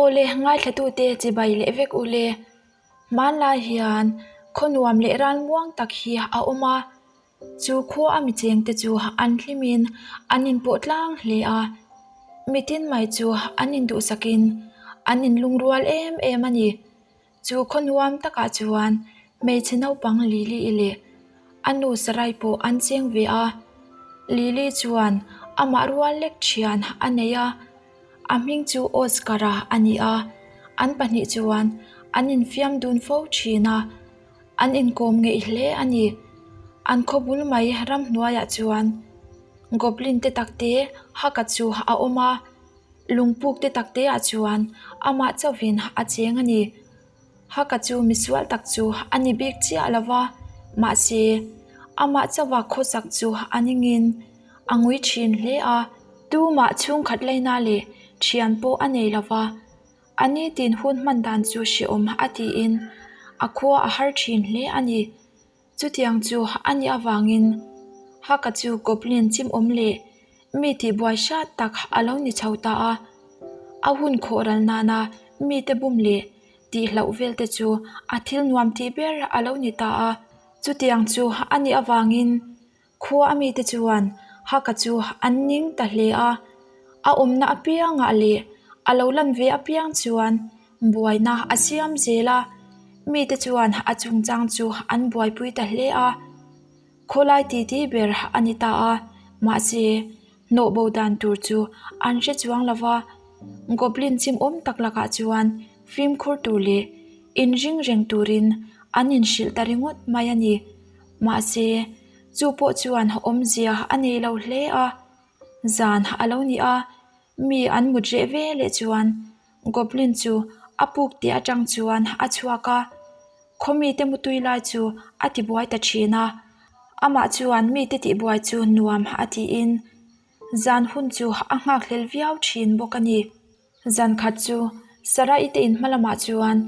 Awle, ngaithlatute chibai leh vek u le. Hmanlai hian khaw nuam leh ralmuang tak hi a awm a, chu khua a mi chengte chu an hlimin an inpawh tlang hle a. Mitin mai chu an induhsakin an inlungrual em em a ni. Chu khaw nuam takah chuan hmeichhe naupang Lily leh a nu Sarai pawh an cheng ve a. Lily chuan amah rual lek thian a nei a, a hming chu Oscar-a a ni a. An pahnih chuan an infiam dun fo thin a, an inkawm ngeih hle a ni. An khaw bul mai ramhnuaiah chuan Goblin te takte haka chu a awm a. Lungpuk te tak te ah chuan amah chauhin a cheng a ni. Haka chu misual tak chu a ni bik chiah lo va, mahse amah chauha khawsak chu a ningin a ngui thin hle a. Tumah chhungkhat laina leh thian pawh a nei lo va, a nitin hun hman dan chu hrehawm a tiin a khua a har thin hle a ni. Chutiang chu a nih avangin Haka chu Goblin chimawm leh mi tihbuai hrat tak a lo ni chho ta a. A hun khawh ral nana mite bum leh tihhlauh vel te chu a thil nuam tih ber a lo ni ta a. Chutiang chu a nih avangin Khua a mite chuan Haka chu an ning ta hle a, a awmna apiangah leh a lo lan ve apiang chuan buaina a siam zel a, mite chuan a chungchang chu an buaipui ta hle a. Khawlai titi ber a ni ta a, mahse hnawh bo dan tur chu an hre chuang lo va, Goblin chimawm tak lakah chuan fimkhur tur leh inring reng turin an inhrilh ta ringawt mai a ni. Mahse, chu pawh chuan awmzia a nei lo hle a, zan a lo ni a, mi an mut reh ve leh chuan Goblin chu a puk tih atang chuan a chhuak a, khaw mite mutui lai chu a tibuai ta thin a, amah chuan mite tihbuai chu nuam a tiin zan hun chu a nghakhlel viau thin bawk a ni. Zan khat chu Sarah-i te in hma lamah chuan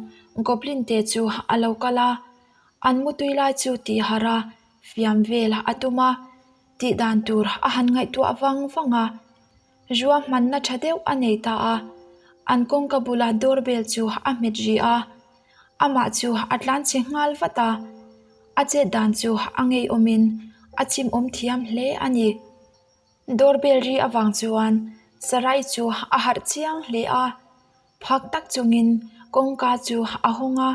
Goblin te chu a lo kal a, An mutui lai chu tih harh a, fiam vel a tum a, tih dan tur a han ngaihtuah vang vang a. Ruahmanna tha deuh a nei ta a, an kawngka bula doorbell chu a hmet ri a, amah chu a tlan chhe nghal vat a, a chet dan chu a ngeiawmin a chimawm thiam hle a ni. Doorbell ri avang chuan Sarai chu a harh chiang hle a. Phak tak chungin kawngka chu a hawng a,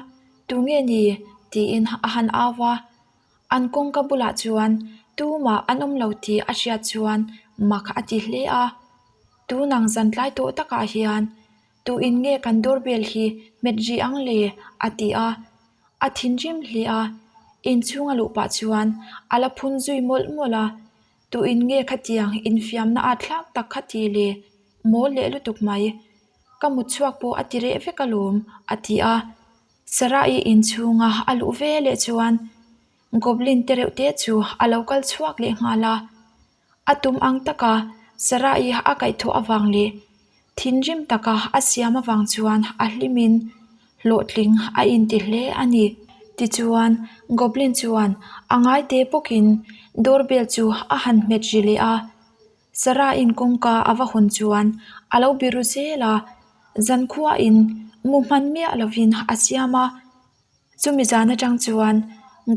Tunge ni? tiin a han au va. An kawngka bulah chuan tumah an awm lo tih a hriat chuan mak a ti hle a. Tunang zan tlai tawh takah hian tuin nge kan doorbell hi hmet rih ang le? a ti a. A thinrim hle a, inchhung a luh pah chuan a la phun zui mawlh mawlh a. Tuin nge khatiang infiamna a thlak tak kha ti le? Mawl leh lutuk mai. Ka mut chhuak pawh a ti reh vek alawm, a ti a. Sarah-i inchhunga a luh ve leh chuan Goblin te reuh te chu a lo kal chhuak leh nghal a. A tum ang taka Sarah-i a kaihthawh avang leh thinrim taka a siam avang chuan a hlimin hlawhtling a inti hle a ni. Tichuan Goblin chuan a ngaite bawkin doorbell chu a han hmet ri leh a. Sarah-in kawngka a va hawn chuan a lo biru zel a, zankhuain mu hman miah lovin a siam a. Chumi zan atang chuan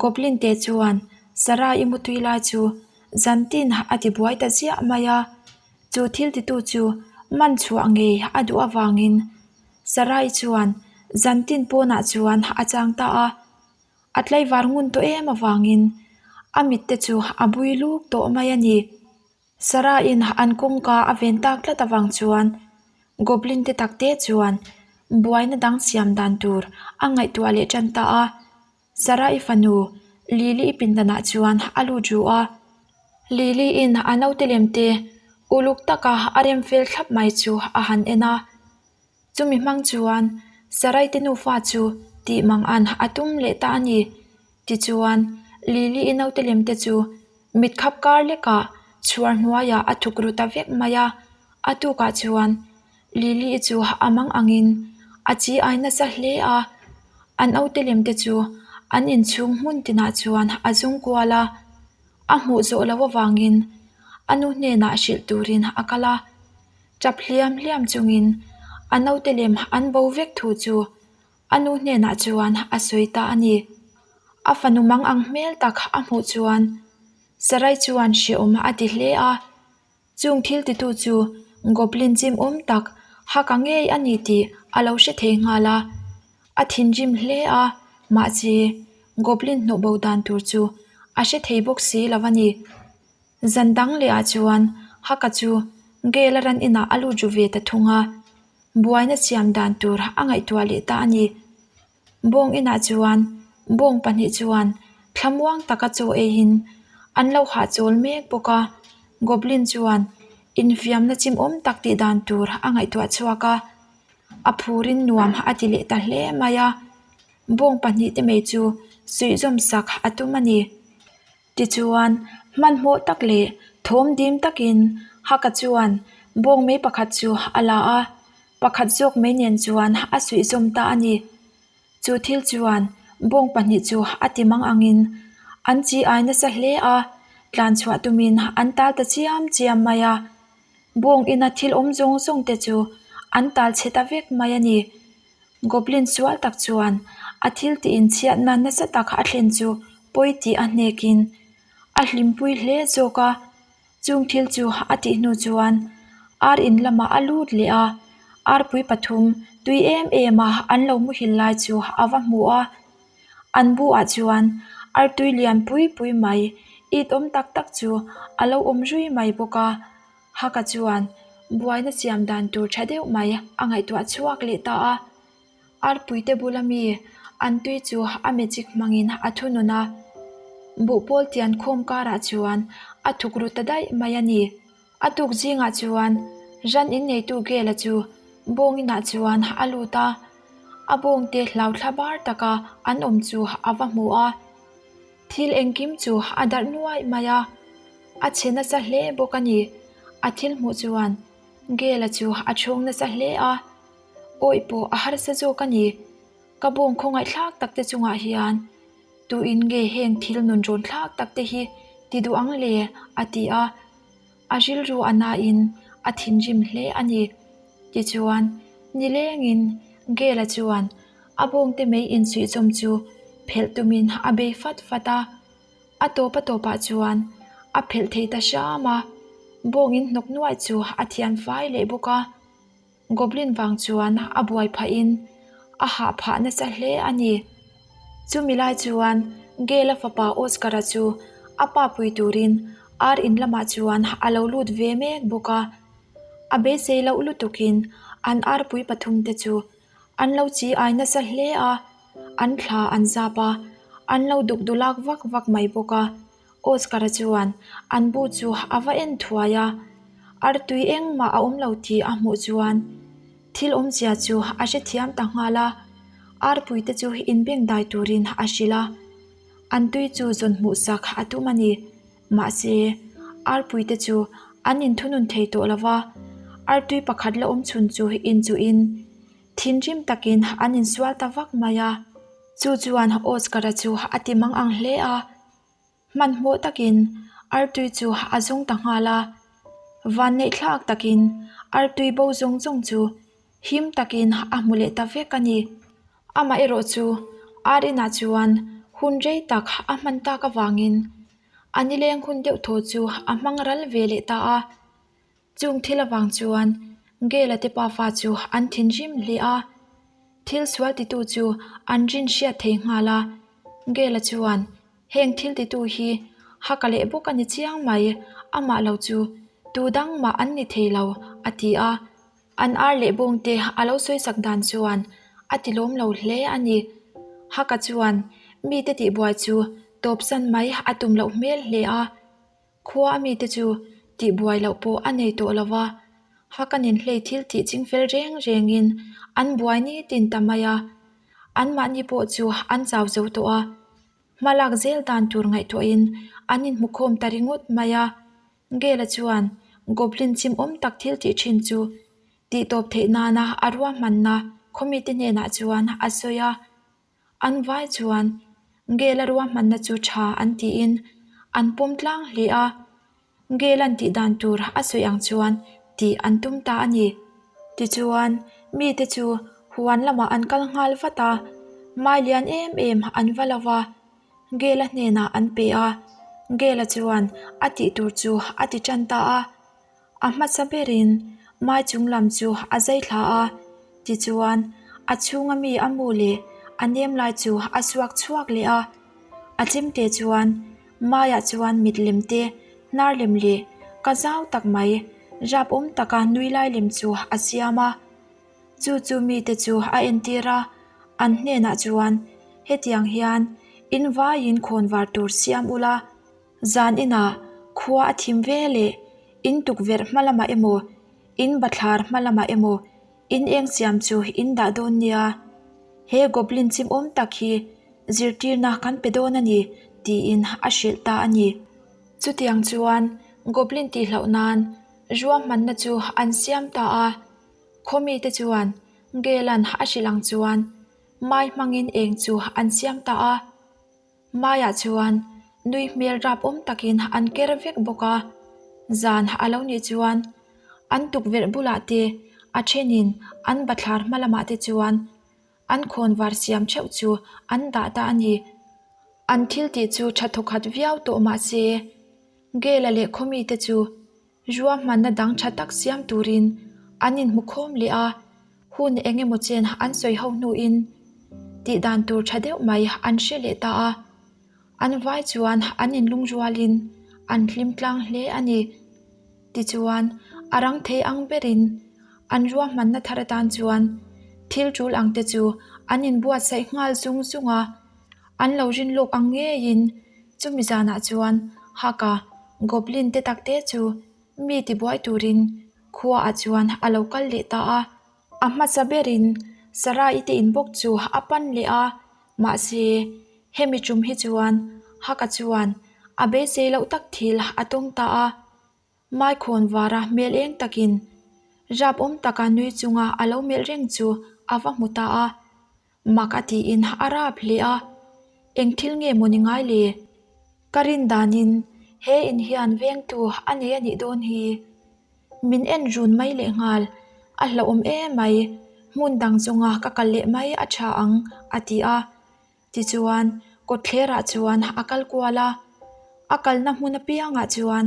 Goblin te chuan Sarah-i mutui lai chu zantin a ti buai ta ziah mai a, chu thil titu chu man chhuah ngei a duh avangin Sarah-i chuan zantin pawnah chuan a chang ta a. A tlaivar ngun tawh em avangin a mit te chu a bui luk tawh mai a ni. Sarah-in an kawngka a ven tak tlat avang chuan Goblin te tak te chuan buaina dang siam dan tur a ngaihtuah leh tan ta a. Sarah-i fanu Lily-i pindanah chuan a lut ru a. Lily-in a naute lem te uluk taka a rem fel thlap mai chu a han en a. Chumi hmang chuan Sarai te nufa chu tih mang an a tum leh ta a ni. Tichuan, Lily-i naute lem te chu mit khap kar lekah chhuar hnuaiah a thuk ru ta vek mai a. A tukah chuan Lily-i chu a mang angin a chi ai nasa hle a. A naute lem te chu an inchhung hmun tinah chuan a zung kual a. A hmuh zawh loh avangin a nu hnenah hrilh turin a kal a. Tap hliam hliam chungin. A naute lem an bo vek thu chu a nu hnenah chuan a sawi ta a ni. A fanu mang ang hmel tak a hmuh chuan Sarai chuan hrehawm a ti hle a. Chung thil titu chu Goblin chim awm tak haka ngei a ni tih a lo hre thei nghal a. A thinrim hle a, mahse Goblin hnawh bo dan tur chu a hre thei bawk si lo a ni. Zan dang leh ah chuan Haka chu Gale-a ran inah a lut ru ve ta thung a, buaina siam dan tur a ngaihtuah leh ta a ni. Bawng inah chuan bawng pahnih chuan thlamuang taka chaw eiin an lo hahchawl mek bawk a, Goblin chuan infiamna chimawm tak tih dan tur a ngaihtuah chhuak a, a phurin nuam a ti leh ta hle mai a, bawng pahnih te mai chu suihzawm sak a tum a ni. Tichuan, hmanhmawh tak leh thawm dim takin Haka chuan bawng mei pakhat chu a la a, pakhat zawk mei nen chuan a suihzawm ta a ni. Chu thil chuan bawng pahnih chu a ti mang angin an chi ai nasa hle a, tlan chhuah tumin an tal ta chiam chiam mai a. Bawng ina thil awm zawng zawng te chu an tal chhe ta vek mai a ni. Goblin sual tak chuan a thil tih inchhiatna nasa tak a thlen chu pawi tih a hnekin a hlimpui hle zawk a. Chung thil chu a tih hnu chuan ar in lamah a lut leh a, arpui pathum tui em em a an lo muhil lai chu a va hmu a. An bu ah chuan artui lian pui pui mai it awm tak tak chu a lo awm zui mai bawk a. Haka chuan buaina siam dan tur tha deuh mai a ngaihtuah chhuak leh ta a. Arpuite bula mi an tui chu a magic hmangin a thunun a, buhpawl tian khawm karah chuan a thuk ru ta daih mai a ni. A tuk zingah chuan ran inneitu Gela chu bawng inah chuan a lut a, a bawngte hlau thla bar taka an awm chu a va hmu a. Thil engkim chu a darh nuaih mai a, a chhe nasa hle bawk a ni. A thil hmuh chuan Gela chu a chhawng nasa hle a, Awih pawh a harsa zawk a ni. Ka bawng khawngaihthlak tak te chungah hian tuin nge heng thil nun rawn thlak tak te hi ti duh ang le? a ti a. A rilru a nain a thinrim hle a ni. Tichuan, nilengin Gela chuan a bawngte mei insuihchawm chu phelh tumin a bei fat fat a. A tawp a tawpah chuan a phelh thei ta hram a, bawng in hnawk nuaih chu a thian fai leh bawk a. Goblin vang chuan a buai phahin a hah phah nasa hle a ni. Chumi lai chuan Gale-a fapa Oscar-a chu a pa pui turin ar in lamah chuan a lo lut ve mek bawk a. A beisei loh lutukin an arpui pathumte chu an lo chi ai nasa hle a, an thla an zap a, an lo duk dulak vak vak mai bawk a. Oscar-a chuan an bu chu a va en thuai a, artui engmah a awm lo tih a hmuh chuan thil awmzia chu a hrethiam ta nghal a, arpuite chu inbengdai turin a hrilh a, an tui chu zawn hmuhsak a tum a ni. Mahse, arpuite chu an inthunun thei tawh lo va, artui pakhat la awm chhun chu inchuhin thinrim takin an insual ta vak mai a. Chu chuan Oscar-a chu a ti mang ang hle a. Hmanhmawh takin artui chu a zawng ta nghal a, vanneihthlak takin artui bo zawng zawng chu him takin a hmu leh ta vek a ni. Amaherawh chu ar inah chuan hun rei tak a hman tak avangin a nileng hun deuh thaw chu a hmang ral ve leh ta a. Chung thil avang chuan Gela te pafa chu an thinrim hle a, thil sual titu chu an rin hriat thei nghal a. Gela chuan heng thil titu hi haka leh bawk a ni chiang mai, amah lo chu tu dang mah an ni thei lo, a ti a. An ar leh bawng te a lo sawisak dan chuan a ti lawm lo hle a ni. Haka chuan mite tihbuai chu tawpsan mai a tum loh hmel hle a. Khua a mite chu tihbuai loh pawh a nei tawh lo va, hak an inhlei thil tih chingfel reng rengin an buai nitin ta mai a, anmahni pawh chu an chau zo tawh a, hma lak zel dan tur ngaihtuahin an inhmukhawm ta ringawt mai a. Gela chuan Goblin chimawm tak thil tih thin chu tihtawp theih nana a ruahmanna khawmite hnenah chuan a sawi a. An vai chuan Gela ruahmanna chu tha an tiin an pawm tlang hle a, Gela'n tih dan tur a sawi ang chuan tih an tum ta a ni. Tichuan, Mite chu huan lamah an kal nghal vat a, mai lian em em an va lo va, Gela hnenah an pe a, Gela chuan a tih tur chu a ti tan ta a. A hmasa berin mai chung lam chu a zai thla a, tichuan a chhunga mi a mu leh a nem lai chu a suak chhuak leh a. A chemte chuan maiah chuan mit lem te, hnar lem leh ka zau tak mai rap awm taka nui lai lem chu a siam a. Chu chu mite chu a entir a, an hnenah chuan hetiang hian in vaiin khawnvar tur siam ula, Zan inah khua a thim ve leh in tukverh hma lamah emaw, in bathlar hma lamah emaw in eng siam chu in dah dawn nia. He goblin chimawm tak hi zirtirna kan pe dawn a ni tiin a hrilh ta a ni. Chutiang chuan goblin tihloh nan ruahmanna chu an siam ta a. Khawmite chuan Gale-a'n a hrilh ang chuan mai hmangin eng chu an siam ta a. Maiah chuan nui hmel rap awm takin an ker vek bawk a, zan a lo nih chuan an tukverh bulah te a thenin an bathlar hma lamah te chuan an khawnvar siam theuh chu an dah ta a ni. An thil tih chu tha thawkhat viau tawh mah se, Gela leh khawmite chu Ruahmanna dang tha tak siam turin an inhmu khawm leh a, hun eng emaw chen an sawi ho hnuin tih dan tur tha deuh mai an hre leh ta a. An vai chuan an inlung rualin an hlim tlang hle a ni. Tichuan, a rang thei ang berin an ruahmanna thar atan chuan thil tul ang te chu an inbuatsaih nghal zung zung a, an lo rin lawk ang ngeiin Chumi zanah chuan Haka Goblin te tak te chu mi tibuai turin khuaah chuan a lo kal leh ta a. A hmasa berin Sarai te in bawk chu a pan leh a, mahse hemi tum hi chuan Haka chuan a beisei loh tak thil a tawng ta a. Maikhawn vara hmel eng takin rap awm taka nui chunga a lo melh reng chu a va hmu ta a. Mak a tiin a rap hle a, Eng thil nge maw ni ngai le? Ka rin danin he in hian vengtu a nei a nih dawn hi. Min en run mai leh nghal, a hlauhawm emai, hmun dang chunga ka kal leh mai a tha ang a ti a. Tichuan kawtthlerah chuan a kal kual a, a kalna hmun apiangah chuan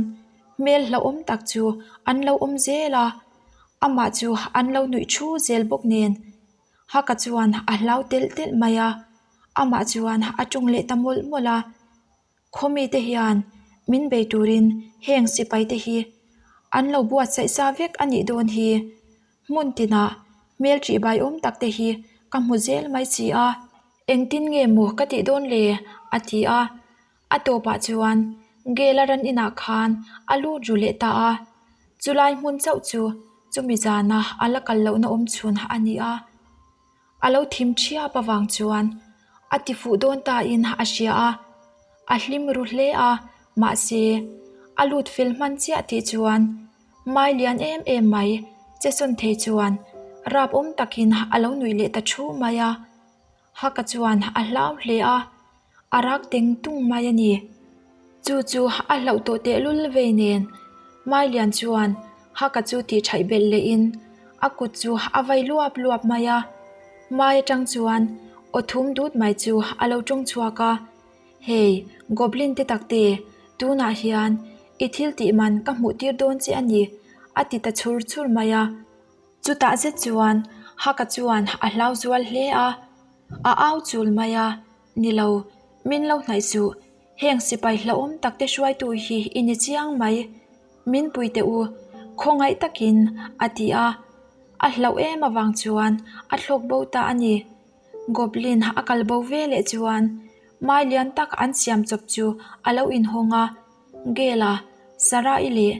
hmel hlauhawm tak chu an lo awm zel a, amah chu an lo nuih thu zel bawk nen. Haka chuan a hlau telh telh mai a, amah chuan a tawng leh ta mawlh mawlh a. Khawmite hian min bei turin heng sipai te hi an lo buatsaih sa vek a nih dawn hi. Hmun tinah hmel ṭihbai awm tak te hi ka hmu zel mai si a. Engtin nge maw ka tih dawn le? a ti a. A tawpah chuan Gela ran inah khan a lut ru leh ta a, chulai hmun chauh chu chumi zana a la kal lohna awm chhun a ni a. A lo thim thiap avang chuan a ti fuh dawn tain a hria a, a hlim ru hle a, mahse a lut fel hman chiah tih chuan mai lian em em mai che sawn thei chuan rap awm takin a lo nuih leh ta thu mai a. Haka chuan a hlau hle a, a rak teng tung mai a ni. Chu chu a hlauh tawh tehlul vei nen Mailian chuan Haka chu tih thaih belh lehin a kut chu a vai luap luap mai a. Mai atang chuan aw thum dut mai chu a lo tawng chhuak a, Hei, Goblin te takte, tunah hian i thil tih man ka hmuh tir dawn che a ni, a ti ta chhur chhur mai a. Chutah zet chuan Haka chuan a hlau zual hle a, a au chul mai a, Ni lo, min lo hnaih suh, heng sipai hlauhawm tak te hruaitu hi i ni chiang mai, min pui teh u, khawngaih takin, a ti a. A hlauh em avang chuan a thlawk bo ta a ni. Goblin a kal bo ve leh chuan mai lian tak an siam chawp chu a lo inhawng a, Gela, Sarah-i leh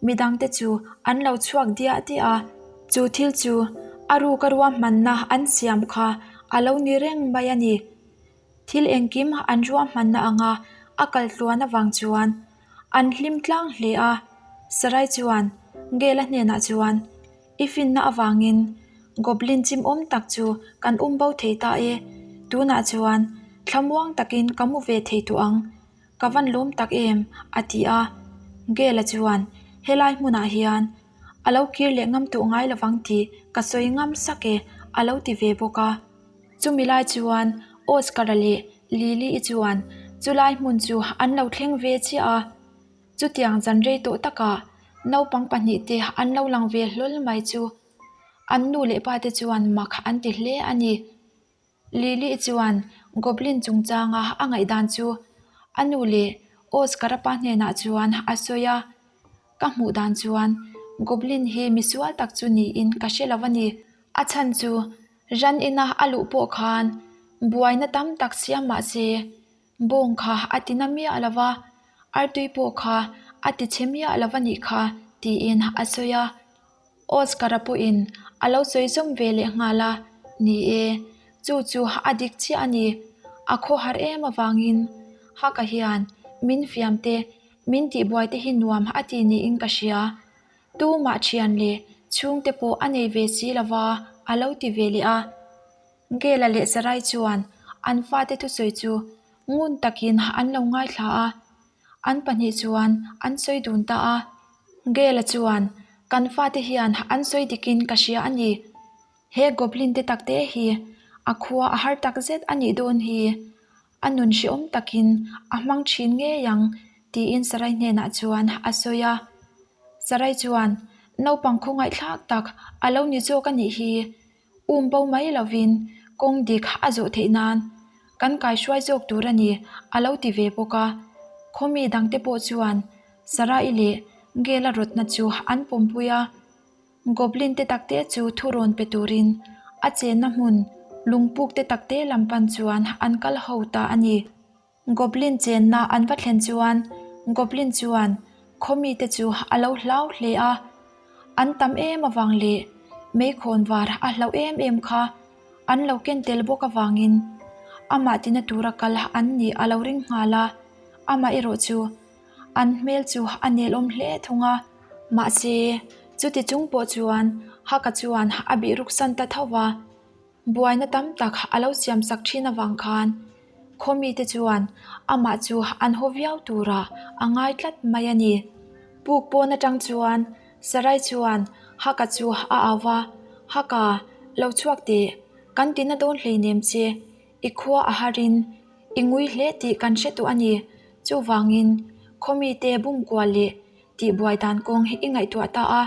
Midangte chu an lo chhuak diah diah a, chu thil chu a ruka ruahmanna an siam kha a lo ni reng mai a ni. Thil engkim an ruahmanna anga a kal tluan avang chuan an hlim tlang hle a. Sarai chuan Gela hnenah chuan, I finna avangin Goblin chimawm tak chu kan um bo thei ta e, tunah chuan thlamuang takin ka mu ve thei tawh ang. Ka van lawm tak em? a ti a. Gela chuan, Helai hmunah hian. A lo kir leh ngam tawh ngai lovang tih ka sawi ngam sak e, a lo ti ve bawk a. Chumi lai chuan Oscar-a leh Lily-i chuan chulai hmun chu an lo thleng ve chiah a. Chutiang zan rei tawh takah naupang pahnihte an lo lang ve hlawl mai chu an nu leh pate chuan mak an ti hle a ni. Lily chuan Goblin chungchanga a ngaihdan chu a nu leh Oscar-a pa hnenah chuan a sawi a, Ka hmuh dan chuan Goblin hi misual tak chu niin ka hre lo a ni. A chhan chu ran ina a luh pawh khan buaina tam tak siam mah se bawng kha a ti na miah lo va, artui pawh kha a ti chhe miah lo va nih kha tiin a sawi a. Oscar-a pawhin a lo sawi zawm ve leh nghal a, Ni e, chu chu a dik chiah a ni. A khawhar em avangin Haka hian min fiam te, min tihbuai te hi nuam a ti niin ka hria. Tumah thian leh chhungte pawh a nei ve si lo va, a lo ti ve leh a. Gela leh Sarai chuan an fate thusawi chu ngun takin an lo ngaithla a, an pahnih chuan an sawi dun ta a. Gela chuan, Kan fate hian an sawi dikin ka hria a ni. He goblin te takte hi a khua a har takzet a nih dawn hi. A nun hrehawm takin a hmang thin ngei ang, tiin Sarai hnenah chuan a sawi a. Sarai chuan, Naupang khawngaihthlak tak a lo ni zawk a nih hi. Um bo mai lovin kawng dik a zawh theih nan kan kaihruai zawk tur a ni, a lo ti ve bawk a. Khawmi dangte pawh chuan Sarai leh Gela rawtna chu an pawmpui a. Goblin te takte chu thurawn pe turin a chenna hmun lungpuk te takte lam pan chuan an kal ho ta a ni. Goblin chenna an va thlen chuan Goblin chuan khawmite chu a lo hlau hle a, an tam em avang leh meikhawn var a hlauh em em kha an lo ken tel bawk avangin amah tina tura kal an nih a lo ring nghal a, amah erawh chu an hmel chu a nelawm hle thung a. Mahse, chuti chung pawh chuan Haka chuan a bih ruksan ta tho va. Buaina tam tak a lo siam sak thin avang khan khawmite chuan amah chu an haw viau turah a ngai tlat mai a ni. Puk pawn atang chuan Sarai chuan Haka chu a au va, Haka, lo chhuak teh, kan tina dawn hleinem che, i khua a harin i ngui hle tih kan hre tawh a ni. Chuvangin khawmite bumkual leh tihbuai dan kawng hi i ngaihtuah ta a,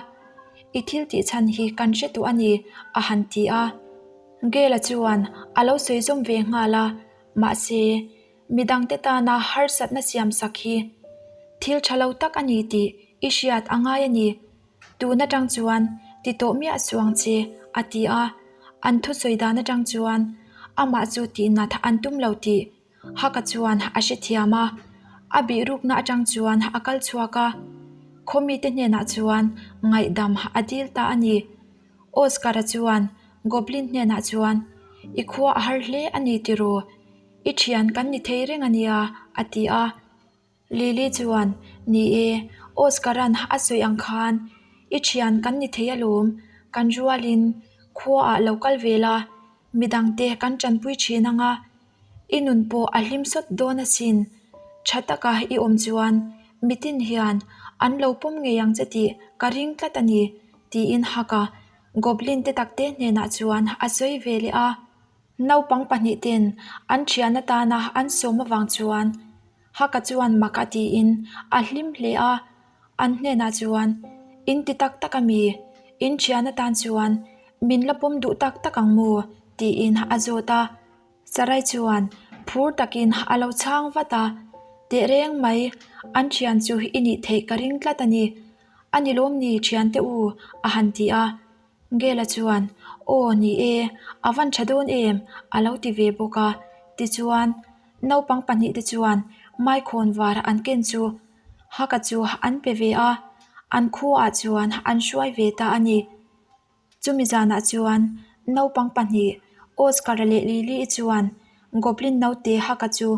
i thil tih chhan hi kan hre tawh a ni, a han ti a. Gela chuan a lo sawi zawm ve nghal a, mahse, midangte tana harsatna siam sak hi thil tha lo tak a ni tih i hriat a ngai a ni. Tun atang chuan ti tawh miah suang che, a ti a. An thusawi dan atang chuan amah chu tihnat an tum lo tih Haka chuan a hrethiam a, a bihrukna atang chuan a kal chhuak a, khawmite hnenah chuan ngaihdam a dil ta a ni. Oscar-a chuan Goblin hnenah chuan, I khua a har hle a ni tiraw? I thian kan ni thei reng a nia, a ti a. Lily chuan, Ni e, Oscar-a'n a sawi ang khan i thian kan ni thei alawm, kan rualin khuaah lo kal ve la, midangte kan tanpui thin ang a, i nun pawh a hlim sawt dawn asin. Tha taka i awm chuan mitin hian an lo pawm ngei ang che tih ka ring tlat a ni, tiin Haka Goblin te takte hnenah chuan a sawi ve leh a. Naupang pahnihten an thian atana an sawm avang chuan Haka chuan mak a tiin a hlim hle a, an hnenah chuan, In ti tak tak a mi? In thian atan chuan min la pawm duh tak tak ang maw? tiin a zawt a. Sarai chuan phur takin a lo chhang vat a, Tehreng mai, an thian chu i nih theih ka ring tlat a ni. A ni lawm ni thiante u? a han ti a. Gela chuan, Aw ni e, a van tha dawn em? a lo ti ve bawk a. Tichuan, naupang pahnihte chuan maikhawn var an ken chu Haka chu an pe ve a, an khuaah chuan an hruai ve ta a ni. Chumi zanah chuan naupang pahnih Oscar-a leh Lily-i chuan Goblin naute Haka chu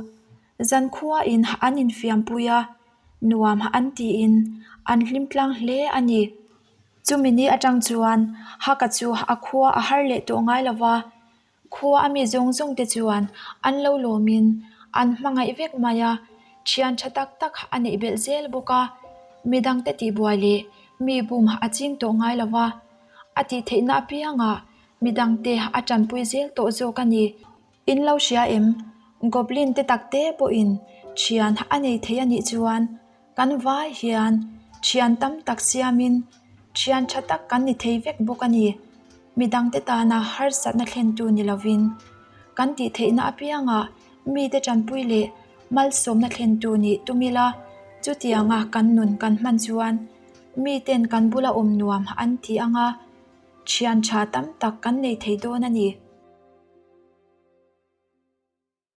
zankhuain an infiampui a, nuam an tiin an hlim tlang hle a ni. Chumi ni atang chuan Haka chu a khua a har leh tawh ngai lo va, khua a mi zawng zawng te chuan an lo lawmin an hmangaih vek mai a, thian tha tak tak a neih belh zel bawk a, midangte tihbuai leh. Mi bum a ching tawh ngai lo va, a tih theihna apiangah midangte a tanpui zel tawh zawk a ni. In lo hria em? Goblin te takte pawhin thian a nei thei a nih chuan kan vai hian thian tam tak siamin thian tha tak kan ni thei vek bawk a ni. Midangte tana harsatna thlentu ni lovin kan tih theihna apiangah mite tanpui leh malsawmna thlentu nih tum ila chutianga kan nun kan hman chuan miten kan bula awm nuam an ti ang a, thian tha tam tak kan nei thei dawn a ni.